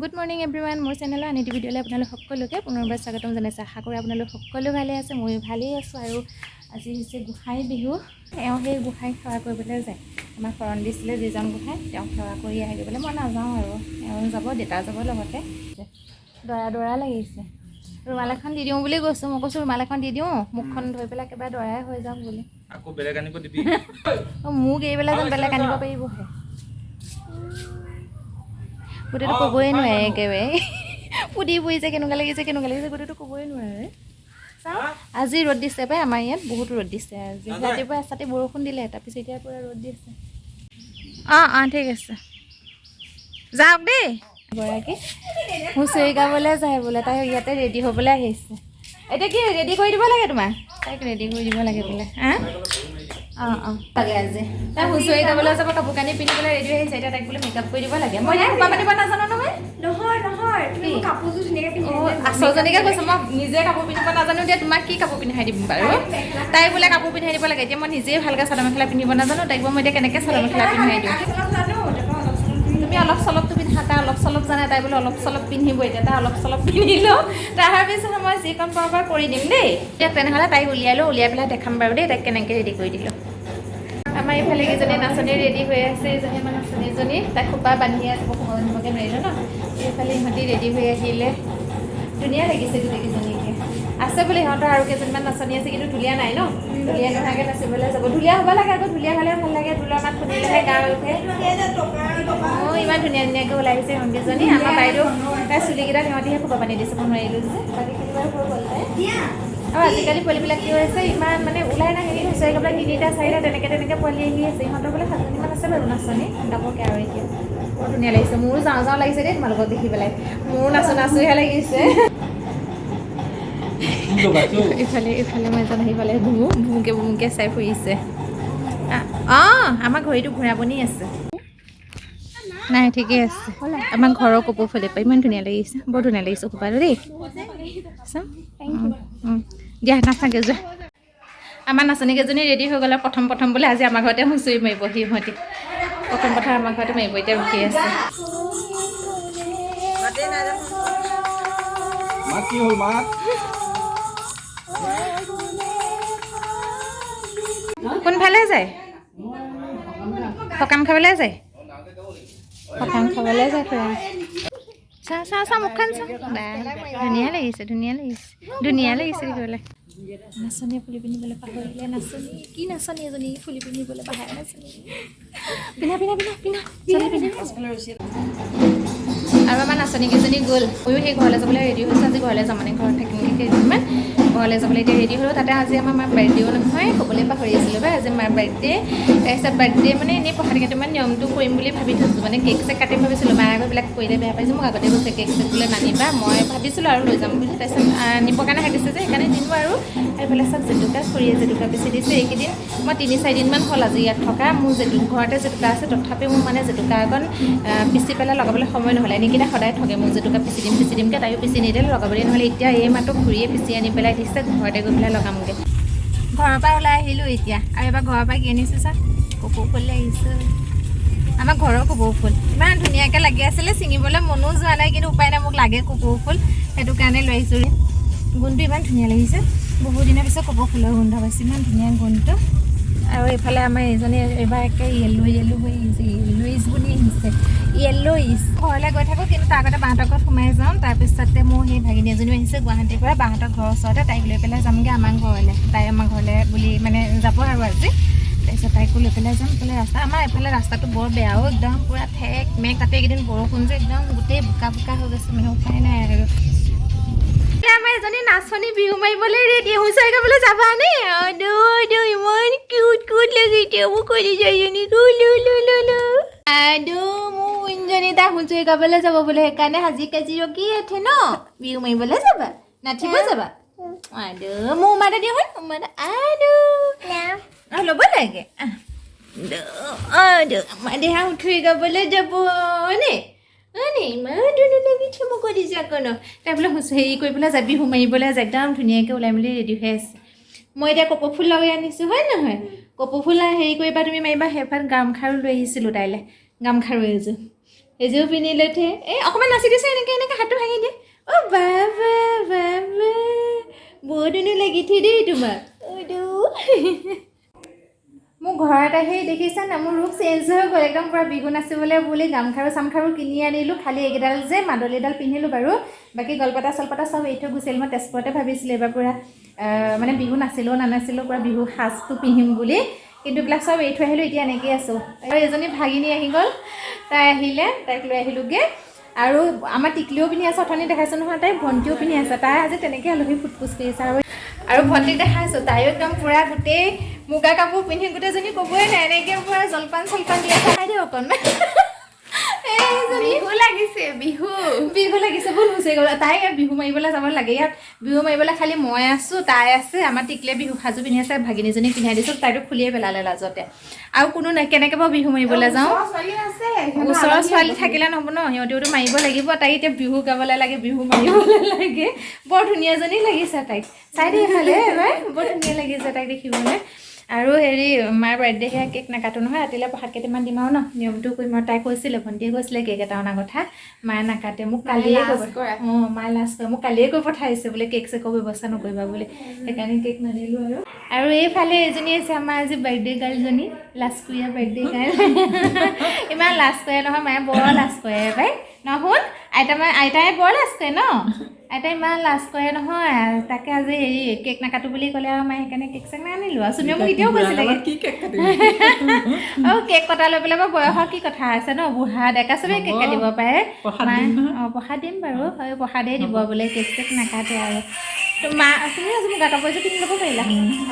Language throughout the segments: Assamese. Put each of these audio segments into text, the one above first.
Good morning everyone. মোৰ চেনেলৰ আন এটি ভিডিঅ'লৈ আপোনালোক সকলোকে পুনৰবাৰ স্বাগতম জনাইছোঁ। আশা কৰোঁ আপোনালোক সকলো ভালে আছে, ময়ো ভালেই আছোঁ। আৰু আজি হৈছে গোঁসাই বিহু। এওঁ সেই গোঁসাইক সেৱা কৰিবলৈ যায়। আমাক শৰণ দিছিলে যিজন গোঁসাই, তেওঁক সেৱা কৰি আহি বোলে। মই নাযাওঁ আৰু এওঁ যাব, দেউতা যাব লগতে। দৰা দৰা লাগিছে। ৰুমাল এখন দি দিওঁ বুলি কৈছোঁ। মই কৈছোঁ ৰুমাল এখন দি দিওঁ, মুখখন ধুই পেলাই একেবাৰে দৰাই হৈ যাওক বুলি। আকৌ বেলেগ আনিব দিবি। অঁ, মোক এৰি পেলাই যেন বেলেগ আনিব পাৰিবহে। গোটেইটো ক'বই নোৱাৰে। একেবাৰে সুধি পৰিছে, কেনেকুৱা লাগিছে, কেনেকুৱা লাগিছে, গোটেইটো ক'বই নোৱাৰে। চাওঁ, আজি ৰ'দ দিছে পাই। আমাৰ ইয়াত বহুত ৰ'দ দিছে আজি। নাযায়। ৰাতিপুৱা এচাতি বৰষুণ দিলে, তাৰপিছত এতিয়া পূৰা ৰ'দ দিছে। অঁ, ঠিক আছে, যাওক দেই। গৰাকী হুঁচৰি গাবলৈ যায় বোলে। তাই ইয়াতে ৰেডি হ'বলৈ আহিছে। এতিয়া কি ৰেডি কৰি দিব লাগে তোমাৰ? তাইক ৰেডি কৰি দিব লাগে বোলে। হা, অঁ, লাগে। আজি তাই হুঁচৰি গাবলৈ যাব, কাপোৰ কানি পিন্ধি পেলাই ৰেডি হৈ আহিছে। এতিয়া তাইক বোলে মেকআপ কৰি দিব লাগে। মই এতিয়া খোপা বান্ধিব নাজানো নহয়। নহয় নহয়, তুমি কি? মোক কাপোৰযোৰ ধুনীয়াকে পিন্ধাই অঁ দিলে। আচলজনীকে কৈছোঁ, মই নিজে কাপোৰ পিন্ধিব নাজানো, এতিয়া তোমাক কি কাপোৰ পিন্ধাই দিম বাৰু? তাই বোলে কাপোৰ পিন্ধাই দিব লাগে। এতিয়া মই নিজেই ভালকৈ চাদৰ মেখেলা পিন্ধিব নাজানো, তাইক মই এতিয়া কেনেকৈ চাদৰ মেখেলা পিন্ধাই দিওঁ? অলপ জানো, তাৰপৰা অলপ চলপ তুমি তুমি অলপ চলপটো পিন্ধা। তাই অলপ চলপ জানে, তাই বোলে অলপ চলপ পিন্ধিব। এতিয়া তাই অলপ চলপ পিন্ধিলেও তাৰপিছত মই যিকণ পাৰোঁ পাৰোঁ কৰি দিম দেই। এতিয়া তেনেহ'লে তাইক উলিয়াই লওঁ, উলিয়াই পেলাই দেখাম বাৰু দেই তাইক কেনেকৈ ৰেডি কৰি দিলোঁ। আমাৰ এইফালে কেইজনী নাচনী ৰেডি হৈ আছে। এইজনী আমাৰ নাচনীজনী, তাইক খোপা বান্ধি আছে, মই খোপা বান্ধিবগৈ নোৱাৰিলোঁ ন। এইফালে ইহঁতি ৰেডি হৈ আহিলে। ধুনীয়া লাগিছে গোটেইকেইজনীকে। আছে বোলে সিহঁতৰ আৰু কেইজনীমান নাচনী আছে, কিন্তু ঢুলীয়া নাই ন। ঢুলীয়া নোহোৱাকৈ নাচিবলৈ যাব। ঢুলীয়া হ'ব লাগে আকৌ, ঢুলীয়া হ'লে ভাল লাগে। ঢোলৰ মাত শুনিলেহে গা উঠে। অঁ, ইমান ধুনীয়া ধুনীয়াকৈ ওলাই আহিছে ইহঁতকেইজনী। আমাৰ বাইদেউ, তাই চুলিকেইটা সিহঁতিহে খোপা বান্ধি দিছে, মই নোৱাৰিলোঁ যে। বাকীখিনি বাৰু হৈ গ'ল তাই। আৰু আজিকালি পোৱালিবিলাক কি হৈছে, ইমান মানে ওলাই নাহে। কি হৈছে, এইবিলাক তিনিটা চাৰিটা তেনেকৈ তেনেকৈ পোৱালি আহি আছে। ইহঁতৰ বোলে 7জনীমান আছে বাৰু নাচনী গাবকে। আৰু এতিয়া বৰ ধুনীয়া লাগিছে। মোৰো যাওঁ যাওঁ লাগিছে দেই তোমালোকক দেখি পেলাই। মোৰো নাচো নাচোহে লাগিছে। ইফালে ইফালে মই এজন আহি পেলাই ভুমু ভুমুকে ভুমুকে চাই ফুৰিছে। অঁ, আমাৰ ঘড়ীটো ঘূৰাবনি আছে। নাই, ঠিকেই আছে। আমাৰ ঘৰৰ কপৌ ফুলে পাই ইমান ধুনীয়া লাগিছে, বৰ ধুনীয়া লাগিছে খোপাটো দেই। চাওঁ। দিয়া, নাচাগে যোৱা। আমাৰ নাচনী কেইজনী ৰেডি হৈ গ'লে। প্ৰথম প্ৰথম বোলে আজি আমাৰ ঘৰতে হুঁচৰি মাৰিব সিহঁতি। প্ৰথম প্ৰথম আমাৰ ঘৰতে মাৰিব। এতিয়া ৰখি আছে। মাক কি হ'ল মাক? কোনফালে যায়? সকাম খাবলৈ যায়, সকাম খাবলৈ যায় খুৰা। চাওঁ চাওঁ চাওঁ, মুখখন চাওঁ। বা, ধুনীয়া লাগিছে, ধুনীয়া লাগিছে, ধুনীয়া লাগিছে দেখিবলৈ। নাচনীয়ে ফুলি পিন্ধিবলৈ পাহৰিলে। নাচনী কি নাচনী এজনী, ফুলি পিন্ধিবলৈ পাহৰে নাচনী। পিন্ধা পিন্ধা পিন্ধা পিন্ধা, জলদি পিন্ধা। আৰু আমাৰ নাচনী কেইজনী গ'ল। ময়ো সেই ঘৰলৈ যাবলৈ ৰেডি হৈছোঁ। আজি ঘৰলৈ যাম, মানে ঘৰত থাকিমগৈ কেইদিনমান। ঘৰলৈ যাবলৈ এতিয়া ৰেডি হ'লোঁ। তাতে আজি আমাৰ মাৰ বাৰ্থডেও নহয়, ক'বলৈ পাহৰি আছিলোঁ পাই। আজি মাৰ বাৰ্থডে। তাৰপিছত বাৰ্থডে মানে এনেই প্ৰসাদ কেইটামান নিয়মটো কৰিম বুলি ভাবি থৈছোঁ, মানে কেক চেক কাটিম ভাবিছিলোঁ। মায়ে আকৌ এইবিলাক কৰিলে বেয়া পাইছে। মোক আগতে কৈছে, কেক চেক বোলে নানিবা। মই ভাবিছিলোঁ আৰু লৈ যাম বুলি। তাৰপিছত নিবৰ কাৰণে হাকিছে যে, সেইকাৰণে নিনো। আৰু এইফালে চাওক, জেতুকা খুৰীয়ে জেতুকা বেছি দিছে। এইকেইদিন মই 3-4 দিনমান হ'ল আজি ইয়াত থকা। মোৰ ঘৰতে জেতুকা আছে, তথাপিও মোৰ মানে জেতুকা অকণ পিচি পেলাই লগাবলৈ সময় নহ'লে। এনেকেইটা সদায় ঠগে মোক, জেতুকা পিচি দিম পিচি দিমকৈ, তাইও পিচি নিদিলে, লগাবলৈ নহ'লে। এতিয়া এই মাত্ৰ খুৰীয়ে পিচি আনি পেলাই দিছে, ঘৰতে গৈ পেলাই লগামগৈ। ঘৰৰ পৰা ওলাই আহিলোঁ এতিয়া। আৰু এবাৰ ঘৰৰ পৰা কি আনিছোঁ চা, কপৌ ফুল আহিছোঁ। আমাৰ ঘৰৰ কপৌ ফুল ইমান ধুনীয়াকৈ লাগি আছিলে, ছিঙিবলৈ মনো যোৱা নাই, কিন্তু উপায় নাই, মোক লাগে কপৌ ফুল, সেইটো কাৰণে লৈ আহিছোঁ। গোন্ধটো ইমান ধুনীয়া লাগিছে। বহুত দিনৰ পিছত কপৌ ফুলৰ গোন্ধ পাইছোঁ, ইমান ধুনীয়া গোন্ধটো। আৰু এইফালে আমাৰ এইজনী এইবাৰ একে য়েল্ল' য়েল্ল' হৈ আহিছে, য়েল্ল'ইজ বুলি আহিছে, য়েল্ল'ইজ। ঘৰলৈ গৈ থাকোঁ, কিন্তু তাৰ আগতে বাহঁতৰ ঘৰত সোমাই যাওঁ। তাৰপিছতে মোৰ সেই ভাগিনী এজনীও আহিছে গুৱাহাটীৰ পৰা, বাহঁতৰ ঘৰৰ ওচৰতে। তাইক লৈ পেলাই যামগৈ আমাৰ ঘৰলৈ। তাই আমাৰ ঘৰলৈ বুলি মানে যাব আৰু আজি। তাৰপিছত তাইকো লৈ পেলাই যাম। এইফালে ৰাস্তা, আমাৰ এইফালে ৰাস্তাটো বৰ বেয়াও, একদম পূৰা ঠেক মেক। তাতে এইকেইদিন বৰষুণ যে, একদম গোটেই বোকা বোকা হৈ গৈছে, মানে উপায় নাই আৰু। এতিয়া আমাৰ এজনী নাচনী বিহু মাৰিবলৈ ৰেডি। হুঁচৰি গাবলৈ যাবা নে? আদৌ ইমান কিউট কিউট লাগিছে মোক কলিজাজনী। লু লু লু লু। আদৌ মোৰ ইঞ্জনী, তাই হুঁচৰি গাবলৈ যাব বোলে, সেইকাৰণে সাজি কাজি ৰখি আছে ন। বিহু মাৰিবলৈ যাবা, নাচিব যাবা? আদৌ মোৰ উমা এটা দিয়া হ'ল, উমা এটা। আদৌ ল'ব লাগে। আদৌ আমাৰ দেহা হুঁচৰি গাবলৈ যাব নে? নে ইমান ধুনীয়া লাগিছে মোক কলিজাকণ। তাই বোলে হেৰি কৰিবলৈ যায়, বিহু মাৰিবলৈ যায়। একদম ধুনীয়াকৈ ওলাই মেলি ৰেডি হৈ আছে। মই এতিয়া কপৌ ফুল লগাই আনিছোঁ, হয় নহয়? কপৌ ফুল হেৰি কৰিবা তুমি, মাৰিবা। সেইফালে গামখাৰু লৈ আহিছিলোঁ তাইলৈ, গামখাৰু এযোৰ। এইযোৰ পিন্ধি লৈ the. এই অকণমান নাচি দিছে, এনেকৈ এনেকৈ হাতটো ভাঙি দিয়ে। অ' বাবা বাবা, বৰ ধুনীয়া লাগিছে দেই তোমাক। মোৰ ঘৰত আহি দেখিছা না, মোৰ ৰূপ চেঞ্জ হৈ গ'ল একদম পূৰা। বিহু নাচিবলৈ বুলি গামখাৰু চামখাৰু কিনি আনিলোঁ, খালি এইকেইডাল যে মাদলিডাল পিন্ধিলোঁ বাৰু, বাকী গলপতা চলপতা চব এৰি থৈ গুচি আহিলোঁ। মই তেজপুৰতে ভাবিছিলোঁ এইবাৰ পূৰা মানে বিহু নাচিলেও নানাচিলেও পূৰা বিহু সাজটো পিন্ধিম বুলি, কিন্তু এইবিলাক চব এৰি থৈ আহিলোঁ। এতিয়া এনেকৈয়ে আছোঁ। আৰু এজনী ভাগিনী আহি গ'ল, তাই আহিলে, তাইক লৈ আহিলোঁগৈ। আৰু আমাৰ টিকলিও পিন্ধি আছে, অথনি দেখাইছোঁ নহয়, তাই ভণ্টিও পিন্ধি আছে। তাই আজি তেনেকৈ আলহী সোধ-পোছ কৰি আছে। আৰু ভণ্টিক দেখাইছোঁ, তাইও একদম পূৰা গোটেই মুগা কাপোৰ পিন্ধি গোটেইজনী ক'বই নাই, এনেকৈ পূৰা জলপান চলপান দি আছে। খাই দিয়ক অকণমান। এইজনী বিহু লাগিছে, বিহু। বিহু লাগিছে, বহুত হুঁচৰি গ'ল। তাই ইয়াত বিহু মাৰিবলৈ যাব লাগে। ইয়াত বিহু মাৰিবলৈ খালি মই আছোঁ, তাই আছে, আমাৰ টিকলে বিহু সাজু পিন্ধি আছে, ভাগিনীজনীক পিন্ধাই দিছোঁ, তাইতো খুলিয়ে পেলালে লাজতে। আৰু কোনো নাই, কেনেকৈ বাৰু বিহু মাৰিবলৈ যাওঁ? ছোৱালী আছে। ওচৰৰ ছোৱালী থাকিলে নহ'ব ন, সিহঁতেওতো মাৰিব লাগিব। তাইক এতিয়া বিহু গাবলৈ লাগে, বিহু মাৰিবলৈ লাগে। বৰ ধুনীয়াজনী লাগিছে তাইক, চাই দেই এইফালে এবাৰ, বৰ ধুনীয়া লাগিছে তাইক দেখিবলৈ। আৰু হেৰি, মাৰ বাৰ্থডে, সেয়া কেক নাকাটো নহয়, ৰাতিলৈ প্ৰসাদ কেইটামান দিম আৰু ন, নিয়মটো কৰিম। আৰু তাই কৈছিলে, ভণ্টিয়ে কৈছিলে কেক এটা অনা কথা, মায়ে নাকাটে। মোক কালিয়ে লাজ কৈ কৰে। অঁ, মায়ে লাজ কৰে। মোক কালিয়ে কৈ পঠাইছে বোলে কেক চেকৰ ব্যৱস্থা নকৰিবা বুলি, সেইকাৰণে কেক নানিলোঁ। আৰু এইফালে এজনী আছে, আমাৰ আজি বাৰ্থডে গাৰ্লজনী, লাজকুৰীয়া বাৰ্থডে গাৰ্ল। ইমান লাজ কৰে নহয়, মায়ে বৰ লাজ কৰে পাই নহ'ল। আইতা মায়ে, আইতাই বৰ লাজ কৰে ন, আইতাই ইমান লাজ কৰে নহয়। তাকে আজি হেৰি কেক নাকাটো বুলি ক'লে আৰু মায়ে সেইকাৰণে কেক চেক নানিলোঁ। আৰু চুনিও মোক এতিয়াও কৈছিলে। কি কেক কাটিবি? অঁ, কেক কটা লৈ পেলাই বাৰু বয়সৰ কি কথা আছে ন, বুঢ়া ডেকা চবেই কেক হ'ব। কাটিব পাৰে। প্ৰসাদ মায়ে দিম নহয়। অঁ, প্ৰসাদ দিম বাৰু, হয়, প্ৰসাদেই দিব বোলে, কেক চেক নাকাটে। আৰু তো মা, তুমি আজি মুগা কাপোৰ এযোৰ পিন্ধি ল'ব পাৰিলা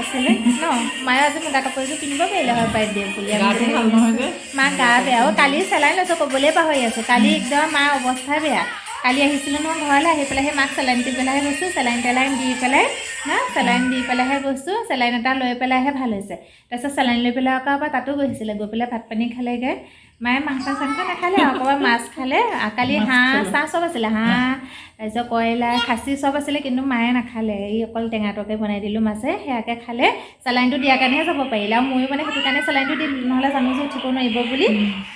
আচলতে ন, মায়ে আজি মুগা কাপোৰ এযোৰ পিন্ধিব পাৰিলে হয় বাৰ্থডে বুলি। আমি গাটো ভাল নহয় যে। মা গা বেয়া অ', কালি চেলাইন লৈছোঁ, ক'বলৈয়ে পাহৰি আছোঁ। কালি একদম মাৰ অৱস্থা বেয়া। কালি আহিছিলোঁ নহয় ঘৰলৈ, আহি পেলাই সেই মাক চেলাইন দি পেলাইহে গৈছোঁ, চেলাইন টেলাইন দি পেলাই ন, চেলাইন দি পেলাইহে গৈছোঁ, চেলাইন এটা লৈ পেলাইহে ভাল হৈছে। তাৰপিছত চেলাইন লৈ পেলাই আকৌ পৰা তাতো গৈছিলে, গৈ পেলাই ভাত পানী খালেগৈ। মায়ে মাংস চাংস নাখালে, অকণমান মাছ খালে। কালি মাছ হাঁহ খালে। চাহ চব আছিলে, হাঁহ, তাৰপিছত কয়লা, খাচী চব আছিলে, কিন্তু মায়ে নাখালে। এই অকল টেঙাটোকে বনাই দিলোঁ মাছে, সেয়াকে খালে। চেলাইনটো দিয়াৰ কাৰণেহে যাব পাৰিলে। আৰু ময়ো মানে সেইটো কাৰণে চেলাইনটো দি দিলোঁ, নহ'লে জানো যে উঠিব নোৱাৰিব বুলি।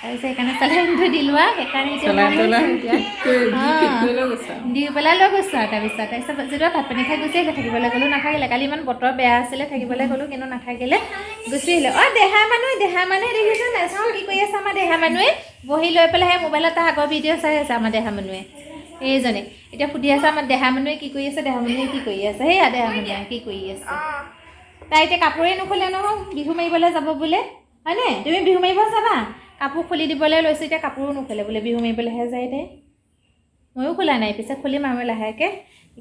তাৰপিছত সেইকাৰণে চেলাইনটো দিলোঁ আৰু সেইকাৰণে এতিয়া চেলাইন ভাল তেলাইন হৈছে এতিয়া। ফিট কৰি দি ফিট কৰি লৈ গৈছে আৰু। দি পেলাই লৈ গৈছোঁ আৰু। তাৰপিছত যেতিয়া ভাত পানী খাই গুচি আহিলে, থাকিবলৈ গ'লোঁ, নাথাকিলে। কালি ইমান বতৰ বেয়া আছিলে, থাকিবলৈ গ'লোঁ, কিন্তু নাথাকিলে, গুচি আহিলে। অঁ, দেহা মানুহে, দেহা মানুহে দেখিছে নাই? চাওঁ কি কৰি আছে আমাৰ দেহা মানুহে। বহি লৈ পেলাই সেই মোবাইলত তাৰ আগৰ ভিডিঅ' চাই আছে আমাৰ দেহা মানুহে। এইজনে এতিয়া সুধি আছে আমাৰ দেহা মানুহে কি কৰি আছে, দেহা মানুহে কি কৰি আছে, সেয়া দেহা মানুহে কি কৰি আছে। তাই এতিয়া কাপোৰেই নোখোলে নহয়, বিহু মাৰিবলৈ যাব বোলে, হয়নে? তুমি বিহু মাৰিব যাবা? কাপোৰ খুলি দিবলৈ লৈছোঁ, এতিয়া কাপোৰো নোখোলে বোলে, বিহু মাৰিবলৈহে যায় তাই। ময়ো খোলা নাই, পিছে খুলিম আৰু লাহেকৈ।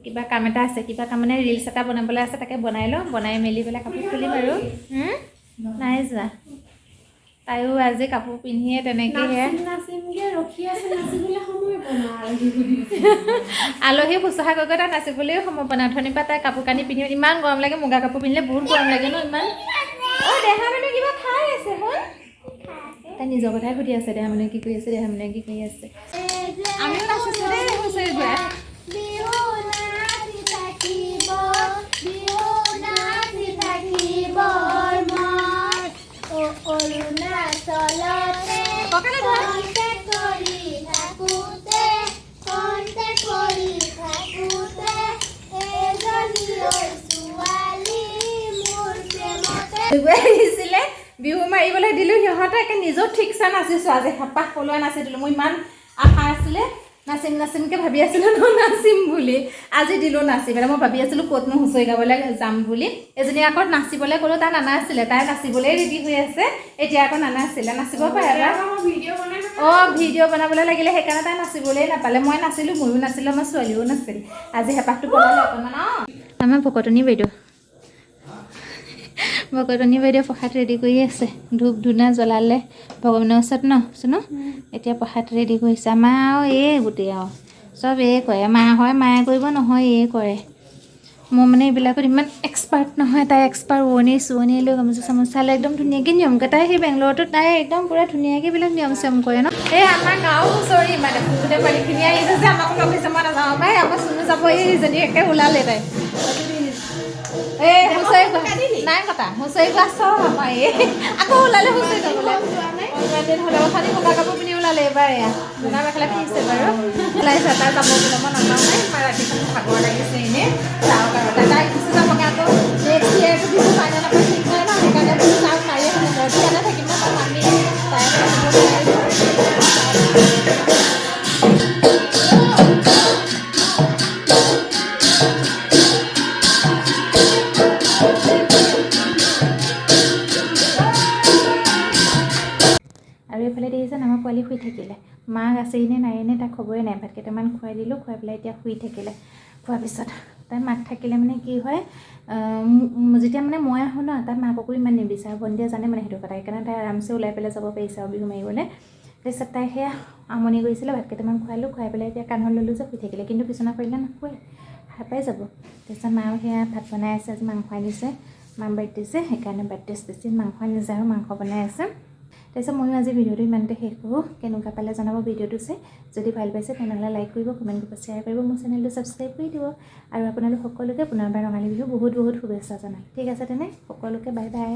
কিবা কাম এটা আছে, কিবা কাম মানে ৰিলচ এটা বনাবলৈ আছে, তাকে বনাই লওঁ, বনাই মেলি পেলাই কাপোৰ খুলিম আৰু। নাই যোৱা। তাইও আজি কাপোৰ পিন্ধিয়ে তেনেকৈ সেয়া নাচিম নাচিমকে ৰখি আছে, নাচিবলৈ সময় পোৱা নাই আলহী সুধি। আলহী শুশ্ৰূষা কৰি কৰি তাই নাচিবলৈও সময় পোৱা নাই। অথনিৰ পৰা তাই কাপোৰ কানি পিন্ধি, ইমান গৰম লাগে, মুগা কাপোৰ পিন্ধিলে বহুত গৰম লাগে ন ইমান। অ' দেহা মানুহে কিবা খাই আছে হ'ল, তাই নিজৰ কথাই সুধি আছে, দেহা মানুহে কি কৰি আছে, দেহা মানুহে কি কৰি আছে। আমিও নাচিছোঁ দেই হুঁচৰি গোৱা। বিহু নাচি থাকিব, বিহু নাচি থাকিবৰ মন। অ অৰুণাচলতে কঁকালত ধৰ। কন্টেক কৰি থাকোঁতে, কন্টেক কৰি থাকোঁতে এজনী ঐ ছোৱালী মোৰ প্ৰেমতে গৈ আহিছিলে, বিহু মাৰিবলৈ দিলোঁ সিহঁতে, একে নিজেও ঠিকছে নাচিছোঁ আজি, হেঁপাহ পলুৱাই নাচি দিলোঁ। মোৰ ইমান আশা আছিলে, নাচিম নাচিমকৈ ভাবি আছিলোঁ ন নাচিম বুলি, আজি দিলোঁ নাচি পেলাই। মই ভাবি আছিলোঁ ক'তনো হুঁচৰি গাবলৈ যাম বুলি। এজনী আকৌ নাচিবলৈ ক'লোঁ, তাই নানাছিলে, তাই নাচিবলৈ ৰেডি হৈ আছে, এতিয়া আকৌ নানাছিলে। নাচিব পাৰে বা ভিডিঅ' বনাই। অঁ, ভিডিঅ' বনাবলৈ লাগিলে, সেইকাৰণে তাই নাচিবলৈ নাপালে। মই নাচিলোঁ, ময়ো নাচিলোঁ, আমাৰ ছোৱালীও নাছিল। আজি হেঁপাহটো পলালে অকণমান। অঁ, আমাৰ ভকতনী বাইদেউ, ভকতনী বাইদেউ প্ৰসাদ ৰেডি কৰি আছে। ধূপ ধূনা জ্বলালে ভগৱানৰ ওচৰত ন চুনু, এতিয়া প্ৰসাদ ৰেডি কৰিছে। আমাৰ আৰু এই গোটেই আৰু চব এই কৰে, মা হয় মায়ে কৰিব, নহয় এই কৰে। মই মানে এইবিলাকত ইমান এক্সপাৰ্ট নহয়, তাই এক্সপাৰ্ট। ৰোৱনী চোৱনী লৈ গামোচা চামোচা লৈ একদম ধুনীয়াকৈ নিয়মকৈ, তাই সেই বেংগলৰতো তাই একদম পূৰা ধুনীয়াকৈ এইবিলাক নিয়ম চিয়ম কৰে ন। এই আমাৰ গাঁও হুঁচৰি মানে গোটেই পোৱালিখিনি আহিছে যে, আমাকো লগ ধৰিছে, মই নাযাওঁ পাই। আমাৰ চুনু যাব, এইজনী একে ওলালে তাই। এই হুঁচৰি গোৱা নাই কটা, হুঁচৰি গোৱা চব আমাৰ এই আকৌ ওলালে হুঁচৰি গাবলৈ। ইমান দিন হ'লে অথনি মুগা কাপোৰ পিন্ধি ওলালে, এইবাৰ এয়া মুগা মেখেলা পিন্ধিছে বাৰু। ওলাইছে তাই যাব বোলে, মই নাযাওঁ নাই, মই ৰাতিখন ভাগৰ লাগিছে, এনেই যাওক আৰু। তাই গুচি যাবগৈ আকৌ নেক্সট ইয়েৰটো বিহু পাই নে নাপায় ঠিক নাই ন, সেইকাৰণে বোলো যাওক, মাৰি আহোঁ ঘৰত ইয়াতে থাকিম ন, মই মামী তাই থাকিব নোৱাৰিব। আৰু এইফালে দেখিছে আমাৰ পোৱালি শুই থাকিলে, মাক আছেই নে নাই নে তাক খবৰেই নাই। ভাত কেইটামান খুৱাই দিলোঁ, খুৱাই পেলাই এতিয়া শুই থাকিলে। খোৱাৰ পিছত তাই মাক থাকিলে মানে কি হয়, যেতিয়া মানে মই আহোঁ ন, তাই মাককো ইমান নিবিচাৰে, ভণ্টিয়ে জানে মানে সেইটো কথা, সেইকাৰণে তাই আৰামছে ওলাই পেলাই যাব পাৰিছে আৰু বিহু মাৰিবলৈ। তাৰপিছত তাই সেয়া আমনি কৰিছিলে, ভাত কেইটামান খুৱালোঁ, খুৱাই পেলাই এতিয়া কাণত ল'লোঁ যে শুই থাকিলে, কিন্তু বিচনা পাৰিলে নুশুৱে, সাৰ পাই যাব। তাৰপিছত মাও সেয়া ভাত বনাই আছে, আজি মাংস আনিছে, মাৰ বাৰ্থডে যে, সেইকাৰণে বাৰ্থডে স্পেচিয়েল মাংস আনিছে আৰু মাংস বনাই আছে। তাৰপিছত ময়ো আজি ভিডিঅ'টো ইমানতে শেষ কৰোঁ। কেনেকুৱা পালে জনাব ভিডিঅ'টো চাই, যদি ভাল পাইছে তেনেহ'লে লাইক কৰিব, কমেণ্ট কৰিব, শ্বেয়াৰ কৰিব, মোৰ চেনেলটো ছাবস্ক্ৰাইব কৰি দিব। আৰু আপোনালোক সকলোকে পুনৰবাৰ ৰঙালী বিহু বহুত বহুত শুভেচ্ছা জনালোঁ। ঠিক আছে তেনে সকলোকে বাই বাই।